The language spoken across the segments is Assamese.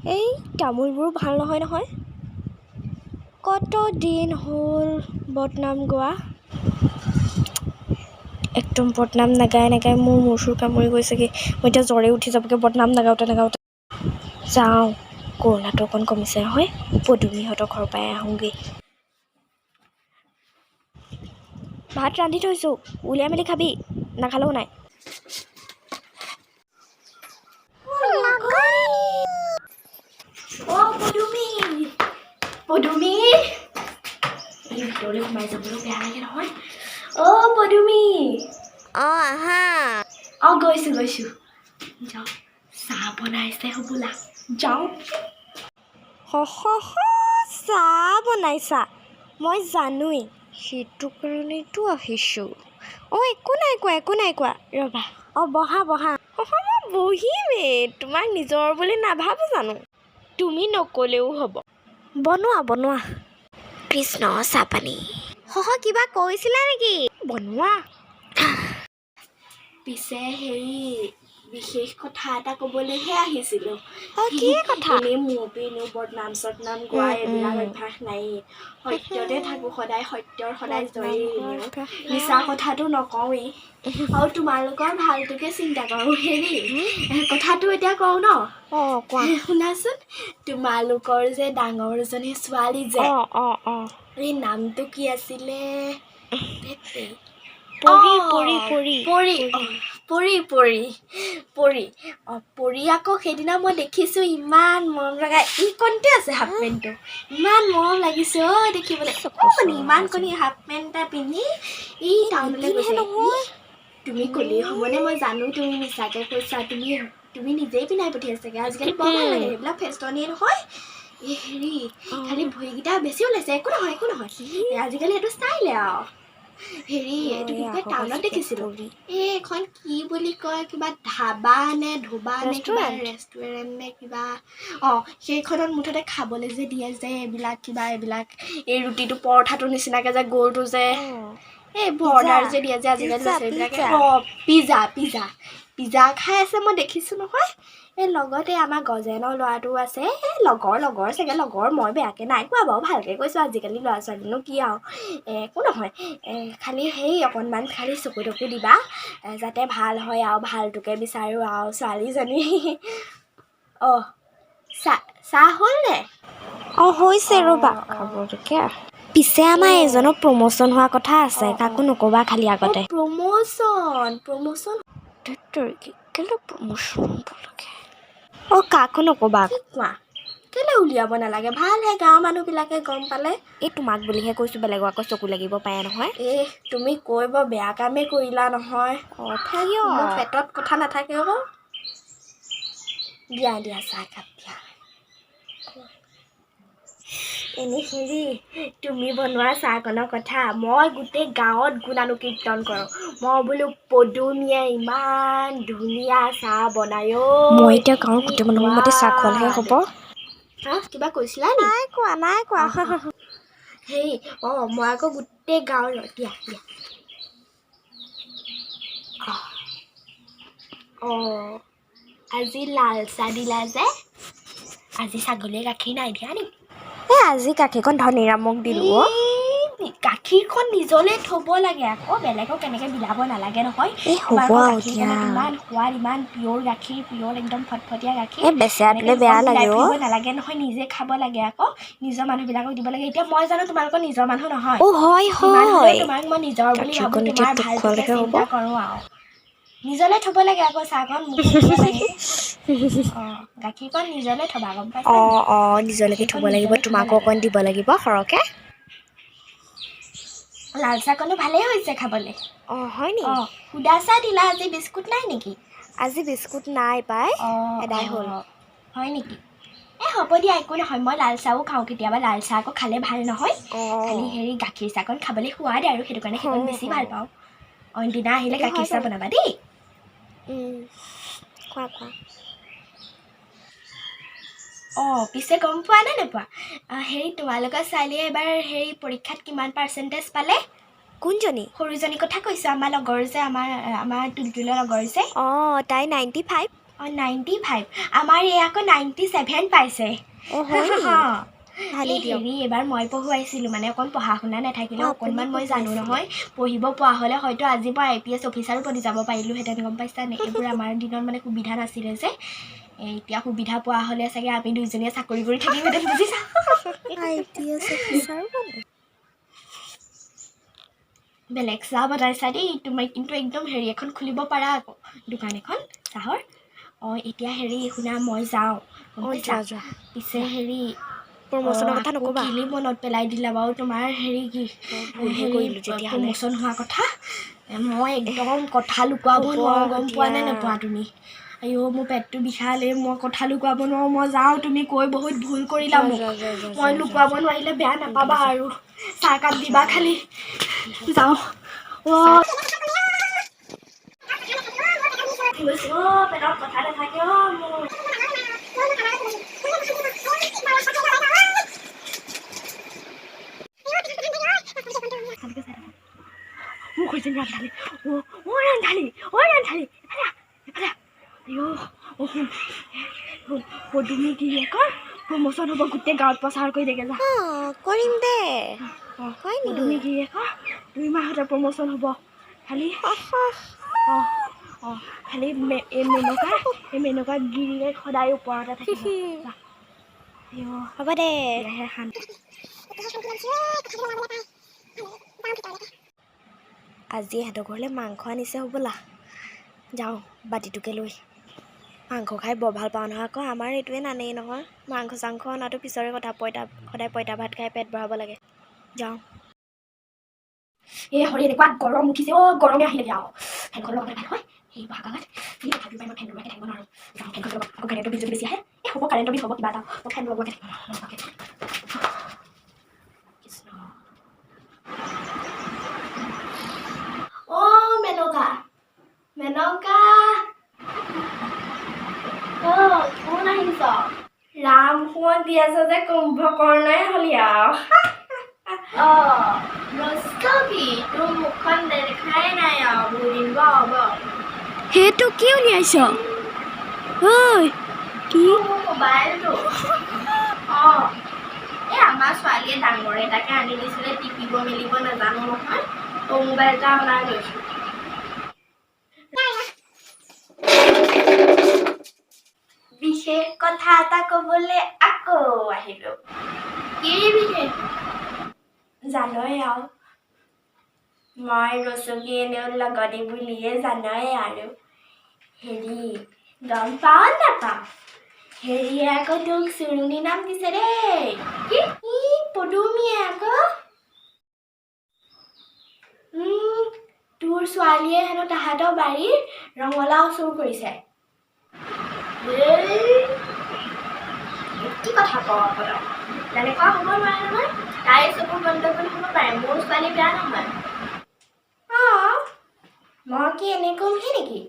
এই তামোলবোৰো ভাল নহয় নহয়। কত দিন হ'ল বদনাম গোৱা, একদম বদনাম নাগাই নাগাই মোৰ মূৰ চুৰ কামুৰি গৈছেগৈ। মই এতিয়া জ্বৰে উঠি যাবগৈ বদনাম নাগাওঁতে নাগাওঁতে। যাওঁ, কৰোণাটো অকণ কমিছে নহয়, পদুমীহঁতৰ ঘৰৰ পৰাই আহোঁগৈ। ভাত ৰান্ধি থৈছোঁ, উলিয়াই মেলি খাবি, নাখালেও নাই। অ' পদুমী, পদুমী, এই ভিতৰলৈ সোমাই যাবলৈও বেয়া লাগে নহয়। অ' পদুমী। অঁ, আহা। অঁ, গৈছোঁ গৈছোঁ, যাওঁ। চাহ বনাইছে হ'বলা, যাওঁ। চাহ বনাইছা, মই জানোৱেই, সেইটো কাৰণেতো আহিছোঁ। অঁ, একো নাই কোৱা, একো নাই কোৱা, ৰ'বা। অঁ, বহা বহা। অঁ, মই বহিমেই, তোমাক নিজৰ বুলি নাভাবোঁ জানো? তুমি নক'লেও হ'ব। বনোৱা বনোৱা। কৃষ্ণ, চাহপানী। সহ, কিবা কৈছিলা নেকি? বনোৱা। পিছে হেৰি, বিশেষ কথা এটা ক'বলৈহে আহিছিলোঁ। অঁ, কি কথা? এনেই মোৰতো এনেও বদনাম চদনাম গোৱা এইবিলাক অভ্যাস নায়েই। সত্যতে থাকোঁ সদায়, সত্যৰ সদায় জয়েই। এনেও মিছা কথাটো নকওঁৱেই আৰু তোমালোকৰ ভালটোকে চিন্তা কৰোঁ। হেৰি, কথাটো এতিয়া কওঁ ন? অঁ, কোৱা। শুনাচোন, তোমালোকৰ যে ডাঙৰজনী ছোৱালী যে, অঁ অঁ অঁ এই নামটো কি আছিলে? পৰি। অঁ, পৰি পৰি। পৰি, অঁ, পৰি পৰি পৰি। অঁ, পৰি। আকৌ সেইদিনা মই দেখিছোঁ, ইমান মৰম লগা, এইকণতে আছে হাফ পেণ্টটো, ইমান মৰম লাগিছে অ' দেখিবলৈ। অকণমানি, ইমানকণি হাফ পেণ্ট এটা পিন্ধি এই টাউনলৈ নিপিন্ধে গৈছে। নহয়। ই, তুমি ক'লেই হ'বনে? মই জানো তুমি মিছাকে কৈছা, তুমি তুমি নিজেই পিন্ধাই পঠিয়াইছাগে। আজিকালি বৰ ভাল লাগে, সেইবিলাক ফেশ্বনেই নহয়। এই হেৰি, খালি ভৰিকেইটা বেছি ওলাইছে, একো নহয়, একো নহয়, এই আজিকালি সেইটো ষ্টাইলে আৰু। হেৰি, এইটো কি কয়, টাউনত দেখিছিলোঁ, এই এখন কি বুলি কয়, কিবা ধাবা নে ধোবা নে কিবা ৰেষ্টুৰেণ্ট? ৰেষ্টুৰেণ্ট নে কিবা, অঁ, সেইখনত মুঠতে খাবলৈ যে দিয়ে যে এইবিলাক কিবা এইবিলাক, এই ৰুটিটো পৰঠাটোৰ নিচিনাকৈ যে গোলটো যে, এইবোৰ অৰ্ডাৰ যে দিয়ে যে আজিকালি পিজ্জা, ল'ৰা ছোৱালীবিলাকে। পিজ্জা। অঁ, পিজ্জা পিজ্জা পিজ্জা খাই আছে, মই দেখিছোঁ নহয়। এই লগতে আমাৰ গজেনৰ ল'ৰাটো আছে, এই লগৰ লগৰ চাগে লগৰ, মই বেয়াকৈ নাই কোৱা বাৰু, ভালকৈ কৈছোঁ। আজিকালি ল'ৰা ছোৱালীনো কি আৰু, একো নহয়। খালি সেই অকণমান খালি চকু তকু দিবা, যাতে ভাল হয় আৰু, ভালটোকে বিচাৰোঁ আৰু ছোৱালীজনী। অঁ, চাহ চাহ হ'লনে? অঁ, হৈছে, ৰ'বা, অঁ। খাবলৈকে। পিছে আমাৰ এজনৰ প্ৰমোচন হোৱা কথা আছে, কাকো নক'বা খালি আগতে। প্ৰমোচন প্ৰমোচন? কেলৈ প্ৰমোচন হ'ব লাগে? অঁ, কাকো নক'বা। কি কোৱা? কেলৈ উলিয়াব নালাগে? ভালহে, গাঁৱৰ মানুহবিলাকে গম পালে। এই তোমাক বুলিহে কৈছোঁ, বেলেগৰ আকৌ চকু লাগিব পাৰে নহয়। এ, তুমি কৈ বৰ বেয়া কামেই কৰিলা নহয়। অঁ। থাক, কিয়? মোৰ পেটত কথা নাথাকে আকৌ। দিয়া দিয়া, চাহকাপ দিয়া। এনেই হেৰি, তুমি বনোৱা চাহকণৰ কথা মই গোটেই গাঁৱত গুণানুকীৰ্তন কৰোঁ। মই বোলো পদুমীয়ে ইমান ধুনীয়া চাহ বনায় ঐ। মই এতিয়া গাঁৱৰ কি গোটেই মানুহক মাতি চাহ খোৱালেহে হ'ব। সোৱাদ। হা, কিবা কৈছিলা নি? নাই কোৱা, নাই কোৱা। হেৰি, অঁ, মই আকৌ গোটেই গাঁৱৰ, দিয়া দিয়া। অঁ, আজি লাল চাহ দিলা যে, আজি ছাগলীয়ে গাখীৰ নাই দিয়া নি? এই আজি গাখীৰকণ ধনীৰামক দিলোঁ অ'। এই গাখীৰকণ নিজলৈ থ'ব লাগে আকৌ, বেলেগক এনেকৈ বিলাব নালাগে নহয়। এই হ'ব তোমালোকৰ আৰু দিয়া। গাখীৰকণত ইমান সোৱাদ, ইমান পিয়'ৰ গাখীৰ, পিয়'ৰ একদম ফটফটীয়া গাখীৰ। এই এনেকৈ বেচেৰাটোলৈ লোকক বেয়া বিলাই লাগে অ'। ফুৰিব নালাগে নহয়, নিজে খাব লাগে আকৌ, নিজৰ মানুহবিলাকক দিব লাগে। এতিয়া মই জানো তোমালোকৰ নিজৰ মানুহ নহয়? অ' হয়। যিমান হ'লেও হয়। তোমাক মই নিজৰ বুলি ভাবোঁ, গাখীৰকণ এতিয়া তোমাৰ তোক ভালটোকে খোৱালেহে হ'ব। চিন্তা কৰোঁ আৰু। নিজলৈ থ'ব লাগে আকৌ চাহকণ, মোকো দিব লাগে। অঁ, গাখীৰকণ নিজলৈ থ'বা, গম পাইছা অঁ নাই? অঁ, নিজলৈকে গাখীৰকণ থ'ব লাগিব। নিজলৈ থ'ব তোমাকো লাগে। অকণ দিব লাগিব সৰহকৈ। লাল চাহকণো ভালেই হৈছে খাবলৈ। অঁ, হয় নি? অঁ, সুদা চাহ দিলা আজি, বিস্কুট নাই নেকি? আজি বিস্কুট নাই পাই, অঁ। এদাই হ'ল। অঁ, হয় নেকি? এই হ'ব দিয়া, একো নহয়। মই লাল চাহো খাওঁ কেতিয়াবা, লাল চাহ আকৌ খালে ভাল নহয়। খালি অঁ। হেৰি, গাখীৰ চাহকণ খাবলৈ সোৱাদ আৰু, সেইটো কাৰণে সেইকণ বেছি ভাল পাওঁ। অইন দিনা আহিলে সেইটো গাখীৰ হয় চাহ বাৰু। বনাবা দেই। কোৱা কোৱা। অঁ, পিছে গম পোৱা নে নোপোৱা, হেৰি, তোমালোকৰ ছোৱালীয়ে এবাৰ হেৰি পৰীক্ষাত কিমান পাৰ্চেণ্টেজ পালে? কোনজনী? সৰুজনী কথা কৈছোঁ, আমাৰ লগৰ যে, আমাৰ আমাৰ তুলতুলৰ লগৰ যে। অঁ, তাই 95। অঁ, 95। আমাৰ এই আকৌ 97 পাইছে। অঁ, হয় নি? ভালেই এই দিয়ক। হেৰি, এইবাৰ মই পঢ়ুৱাইছিলোঁ, মানে অকণ পঢ়া শুনা নাথাকিলেও অঁ, আপুনি অকণমান মই জানো পঢ়ুৱাইছিলে। নহয়। পঢ়িব পোৱা হ'লে হয়তো আজি মই আইপিএছ অফিচাৰো বনি যাব পাৰিলোহেঁতেন, গম পাইছানে? এইবোৰ আমাৰ দিনত মানে সুবিধা নাছিলে যে। এই এতিয়া সুবিধা পোৱা হ'লে চাগে আমি দুইজনীয়ে চাকৰি কৰি থাকিমহেঁতেন, বুজিছা? আইপিএছ অফিচাৰো বনে। বেলেগ চাহ বনাইছা দেই তুমি কিন্তু। একদম হেৰি এখন খুলিব পাৰা আকৌ, দোকান এখন চাহৰ। অঁ, এতিয়া হেৰি শুনা, মই যাওঁ, গম অঁ। পাইছা? যোৱা যোৱা। পিছে হেৰি প্ৰমোচনৰ অঁ, কথা আকৌ নক'বা। কেলে মনত পেলাই দিলা বাৰু তোমাৰ হেৰি কি মই ভুলহে হেৰি কৰিলোঁ তেতিয়াহ'লে। প্ৰমোচন হোৱা কথা। মই একদম কথা লুকুৱাব হ'ব নোৱাৰোঁ, গম পোৱা নে দিয়া। নোপোৱা তুমি? আইঅ', মোৰ পেটটো বিষালে। মই কথা লুকুৱাব নোৱাৰোঁ। মই যাওঁ, তুমি কৈ বহুত ভুল কৰিলা যোৱা মোক। যোৱা যোৱা যোৱা। মই যোৱা যোৱা। লুকুৱাব যোৱা নোৱাৰিলে বেয়া সোনকালে নাপাবা। যোৱা। আৰু চাহকাপ যোৱা দিবা খালি। যাওঁ। অ' গৈছোঁ। অ' পেটত কথা নাথাকে অ' মোৰ। ভালকে চাই থাকা। মোক কৈছে ৰান্ধালি, অ' অ' ৰান্ধালি, অ' ৰান্ধালি, এফালে আহ, এফালে আহ। আইঅ', অ' শুন শুন, পদুমী গিৰিয়েকৰ প্ৰমোচন হ'ব, গোটেই গাঁৱত প্ৰচাৰ কৰি দেগে যা। অঁ, কৰিম দে। অঁ। হয় নি? পদুমী গিৰিয়েকৰ 2 মাহতে প্ৰমোচন হ'ব খালি। অঁ অঁ, খালি এই মেনকা গিৰিয়েক সদায় ওপৰতে থাকিব। যা। আইঅ'। হ'ব দে। এতিয়াহে শান্তি। আজি ইহঁতৰ ঘৰলৈ মাংস আনিছে হ'বলা। যাওঁ বাতিটোকে লৈ। মাংস খাই বৰ ভাল পাওঁ নহয় আকৌ। আমাৰ এইটোৱে নানেই নহয় মাংস চাংস। অনাটো পিছৰে কথা, পইতা সদায় পইতা ভাত খাই পেট ভৰাব লাগে। যাওঁ। এই হৰি, এনেকুৱা গৰম উঠিছে অ'। গৰমে আহিলে আৰু ফেনখন লগাবলৈ ভাল হয় এই বহাগত। এই তথাপিও পাই মই ফেন নোলোৱাকৈ থাকিব নোৱাৰোঁ। যাওঁ, ফেনখন লগাব। আকৌ কাৰেণ্টৰ বিল যদি বেছি আহে। এই হ'ব, কাৰেণ্টৰ বিল হ'ব কিবা এটা, মই ফেন লগোৱাকৈ থাকিব নোৱাৰোঁ নোলোৱাকৈ। কৃষ্ণ। অ' মেনকা, মেনকা, অ' কোন আহিছ? ৰাম সোঁৱত দি আছ যে কুম্ভকৰ্ণই হলি আৰু। অ' ৰস্তগী, তোৰ মুখখন দেখাই নাই আৰু বহুদিন। ব ব। সেইটো কি উলিয়াইছ ঐ? কি? মোৰ মোবাইলটো। অঁ, এই আমাৰ ছোৱালীয়ে ডাঙৰ এটাকে আনি দিছিলে, টিপিব মেলিব নাজানো নহয়, সৰু মোবাইল এটা অনাই লৈছোঁ। বিশেষ কথা এটা ক'বলৈ আকৌ আহিলোঁ। কি বিশেষ? জানই আৰু, মই ৰচকী এনেও লগতে বুলিয়ে জানই আৰু। হেৰি, গম পাওঁ নাপাওঁ, হেৰিয়ে আকৌ তোক চুৰুণি নাম দিছে দেই। কি? ই পদুমীয়ে আকৌ। তোৰ ছোৱালীয়ে হেনো তাহাঁতৰ বাৰীৰ ৰঙালাও চুৰ কৰিছে। এই, কি কথা কওঁ আকৌ তই? তেনেকুৱা হ'ব নোৱাৰে নহয়। তাইৰ চকুৰ গণ্ডগোল হ'ব পাৰে, মোৰ ছোৱালী বেয়া নহয়। অঁ, মই কি এনে কমহি নেকি?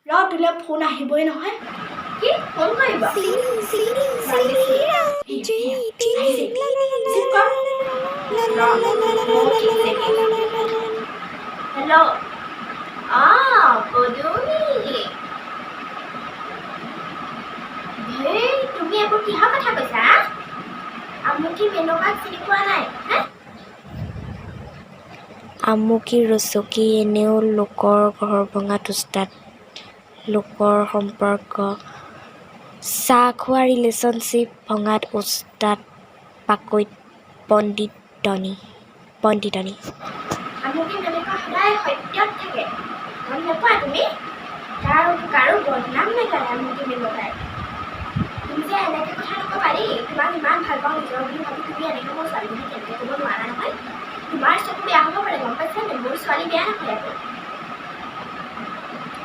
ৰ, তোলৈ ফোন আহিবই নহয়। কি ফোন কৰিব? আহিছে। ৰিচিভ কৰ। ৰ, ময়ো ঠিকছে। হেল্ল', অঁ পদুমি। হেই, তুমি এইবোৰ কিহৰ কথা কৈছা? আমুকি মেনকাক চিনি পোৱা নাই হা? আমুকী ৰচকী এনেও লোকৰ ঘৰ ভঙাত ওস্তাদ। লোকৰ সম্পৰ্ক, চাহ খোৱা ৰিলেশ্যনশ্বিপ ভঙাত ওস্তাদ, পাকৈত পণ্ডিতনী পণ্ডিতনী। আমুকি মেনকা সদায় সত্যত থাকে, গম নোপোৱা তুমি? কাৰো কাৰো বদনাম নাগায় আমুকি মেনকাই। তুমি যে এনেকৈ কথা নক'বা দেই। তোমাক ইমান ভাল পাওঁ, নিজৰ বুলি ভাবি তুমি এনেকৈ মোৰ ছোৱালীজনী তেনেকৈ ক'ব নোৱাৰা নহয়। তোমাৰ চকু বেয়া হ'ব পাৰে, গম পাইছা নে? মোৰ ছোৱালী বেয়া নহয় আকৌ।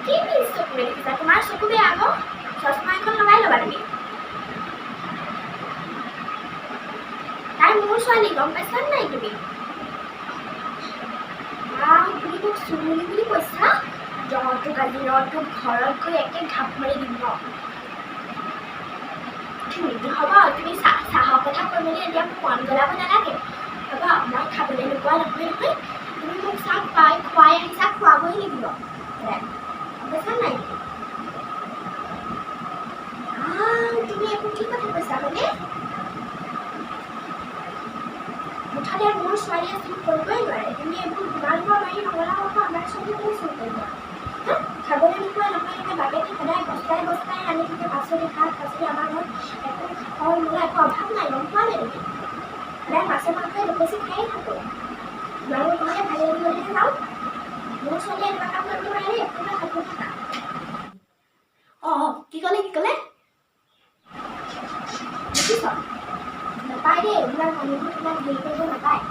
কি নিজ চকুৰে দেখিছা? তোমাৰ চকু বেয়া আকৌ, চশমা এখন লগাই ল'বা তুমি। তাই মোৰ ছোৱালী, গম পাইছা নাই তুমি? আহ, তুমি মোক চুৰুণি বুলি কৈছা? ৰ তোক আজি, ৰ তোক ঘৰত গৈ একে ঘাপ মাৰি দিম ৰ। হ'ব, তুমি চাহৰ কথা কৈ মেলি এতিয়া মোক মন গলাব নালাগে। হ'ব, মই খাবলৈ নোপোৱা নহয় নহয়। তুমি মোক চাহ খুৱাই খুৱাই আহিছা, খুৱাবই লাগিব সদায়, গম পাইছা নাই? ইফালে মোৰ ছোৱালীয়ে চুৰ কৰিবই নোৱাৰে। তুমি এইবোৰ তোমালোকৰ বাৰীত ৰঙালাও আকৌ আমাৰ ছোৱালীয়ে কেলৈ চুৰ কৰিব? হা, খাবলৈ নোপোৱা নহয় নহয়। বাপেকে সদায় বস্তাই বস্তাই আনি থাকে পাচলি, শাক পাচলি। আমাৰ ঘৰত একো ফল মূলৰ একো অভাৱ নাই, গম পোৱা নাই তুমি? সদায় মাছে মাংসই দকচি খায়ে থাকোঁ। তোমালোকৰ ঘৰতে ভাগি আনিবলৈহে যাওঁ। মোৰ ছোৱালীয়ে এনেকুৱা কাম কৰিব নোৱাৰে দেই। পুৰা সাৱধান থাকা। অঁ অঁ কি ক'লে? কি ক'লে? দেখিছ নাপায় দেই, এইবিলাক মানুহবোৰ ইমান হেৰি কৰিব নাপায়।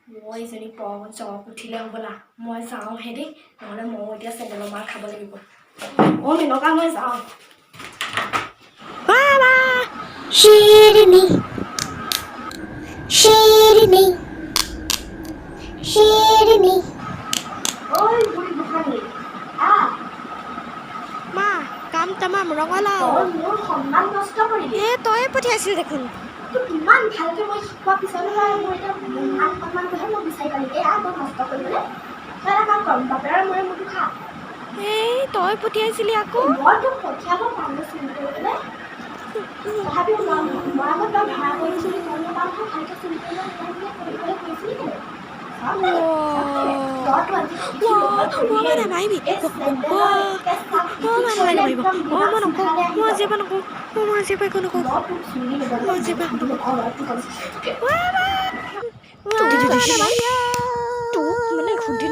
মই এজনী জক উঠিলে হ'বলা। মই যাওঁহে দেই, নহ'লে ময়ো এতিয়া চেণ্ডেলৰ মাৰ খাব লাগিব। অ' মেনকা, মই যাওঁ। शेरनी, शेरनी, शेरनी। ঐ বুঢ়ী গোসানী, আহ। মা, কাম তামাম ৰঙালাও। তই মোৰ সন্মান নষ্ট কৰিলি। এ, তয়ে পঠিয়াইছিলি দেখোন। তোক ইমান ভালকৈ মই শিকোৱাৰ পিছতো মই মোৰ এতিয়া মান সন্মানটোহে মই বিচাৰি পালি। এয়া তই নষ্ট কৰিবলৈ তই এটা কাম কৰ, বাপেৰৰ মূৰে মোৰটো খা। এই, তই পঠিয়াইছিলি আকৌ। মই তোক পঠিয়াব পাৰোঁ চুৰি কৰিবলৈ, তথাপিও মই আগত তই ধৰা পৰিছিলি, গম নাপাওঁ নহয়। ভালকৈ চুৰি কৰিব নাজানিলে কৰিবলৈ কৈছিলি কেলৈ? চাব লাগে, চাব লাগে। তইতো আজি অ মা, নামাৰিবি। অ মা, নামাৰিব, নামাৰিব। অ, মই নকওঁ, মই আজিৰ পৰা নকওঁ। অ, মই আজিৰ পৰা একো নকওঁ। মই তোক চুৰি মই আজিৰ পৰা একো নকওঁ। নকওঁ। তোক মানে সুধি।